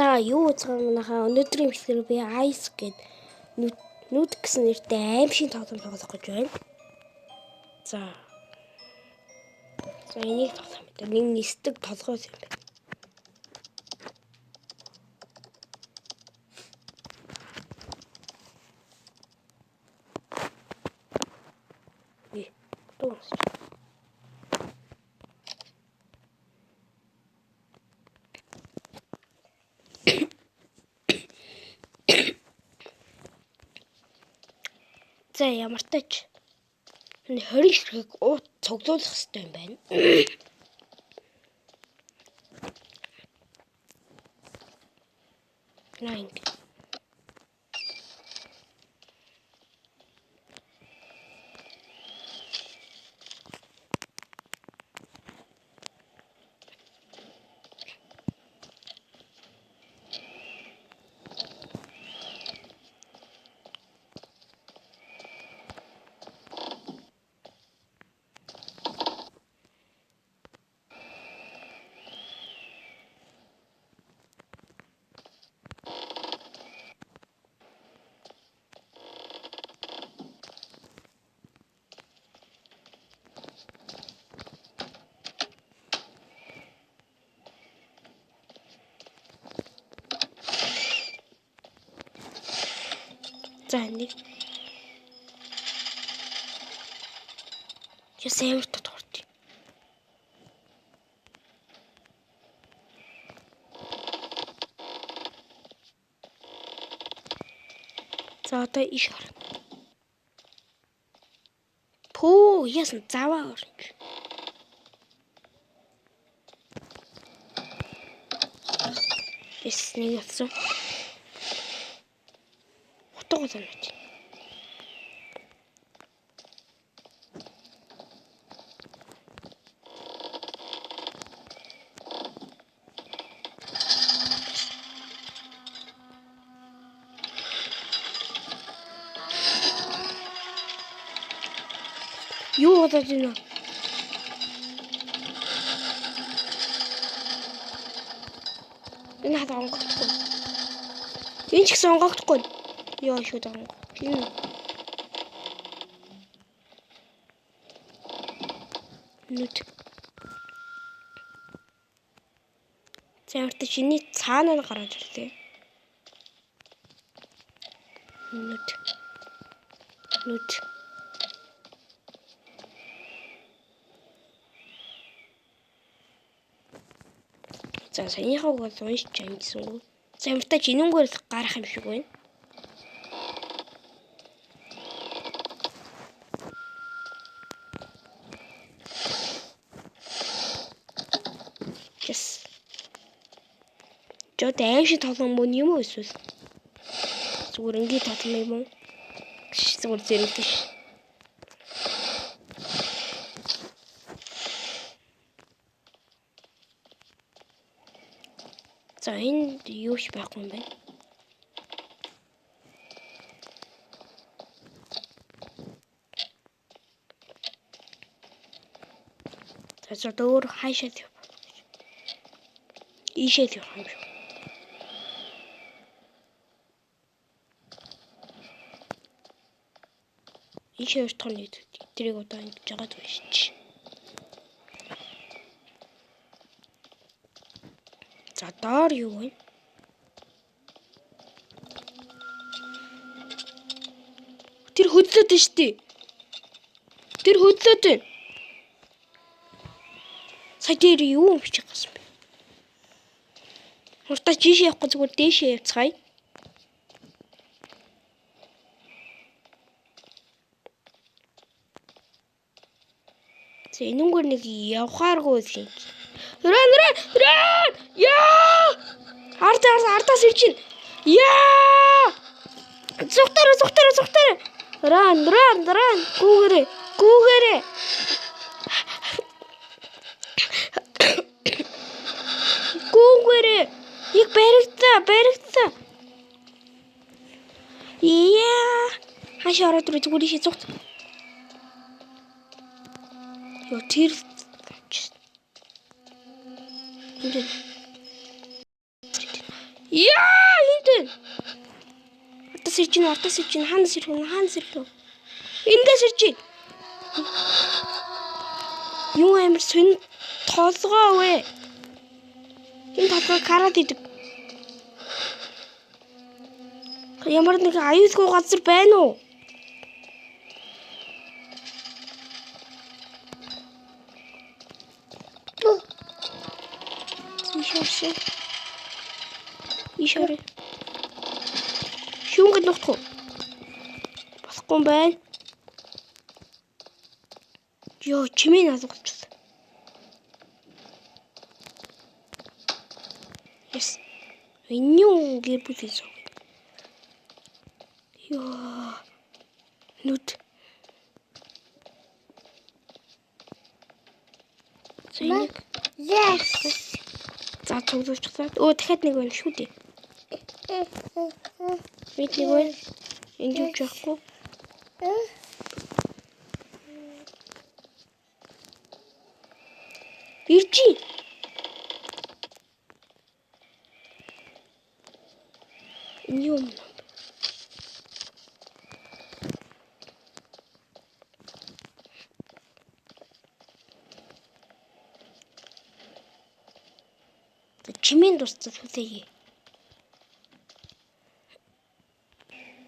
За юу үзэх манайхаа өнөөдрийн бичлэгээр би Ice гээд нүд гэсэн нэртэй аимшиг тоглоом тоглох гэж байна. За. За энийг тоглох юм байна. Нэг нисдэг толгой юм байна. Дуус. За ямар тач энэ 20 хэрэг уут цуглуулах хэрэгтэй юм байна. Наа ингэ. За нэг. Яс амар татварт. За одоо иш харна. Пүү яасан заваа орж. Яс нэг болсон. Утга санаач. Юу болоод байна вэ? Энэ хад онгохдохгүй. Энэ ч гэсэн онгохдохгүй. Йоо шүүд онгох. Энэ. Нүд. За урт чиний цаана нь гараад ирлээ. Нүд. Нүд. За саяныхаа үг бол уншиж амжсангүй. За ямартай ч энэнгээр л гарах юм шиг байна. Yes. Жод аим шиг тоглоом мөн юм уу эсвэл зүгээр энгийн тоглоом юм уу? Зүгээр зэрэгтэй ш. За энд юу ч байхгүй юм байна. За одоо өөр хаашаа явах вэ? Ийшээ л явах юм шиг. Ийшээ хоёр дахь нэг тэрийг одоо ингэж жагаад уншиж. За доор юу вэ? Тэр хөдлөөд байна шүү дээ. Тэр хөдлөөд байна. Сая дээр юу юм бичих гэсэн бэ? Хурдаа жишээ явахгүй зүгээр дээшээ явцгаая. За энэнгээр нэг явхааргүй л юм. Run run run! Яа! Ард ард ардаас ирж байна. Яа! Зүгтэрэ зүгтэрэ зүгтэрэ. Run run run гүүгэрэ гүүгэрэ. Гүүгэрэ. Яг баригдсан баригдсан. Яа! Хаашаа ороод ирэх зүгээр ийшээ зүгт. Йоо тэр Яа, энд байна. Ардаас ирж байна, ардаас ирж байна. Хаанаас ирэх вэ? Хаанаас ирэх вэ? Эндээс ирж байна. Юу амар сонь толгой вэ? Энэ толгой караад идэг. Ямар нэг аюулгүй газар байна уу? Ийш орсон. Ийш орё. Шүүнгэд нухах уу? Болохгүй юм байна. Йоо, чимээ алгуулчихсан. Yes. Энэ юу гэр бүл хийсэн. Йоо. Нүд. За энийг Yes. за цуглуулчихлаа. Өө дахиад нэг байна шүү дээ. Бид нэг байна. Энд юу ч байхгүй. Иржи. Энэ юу юм? За чимээн дурцсан хүлээе.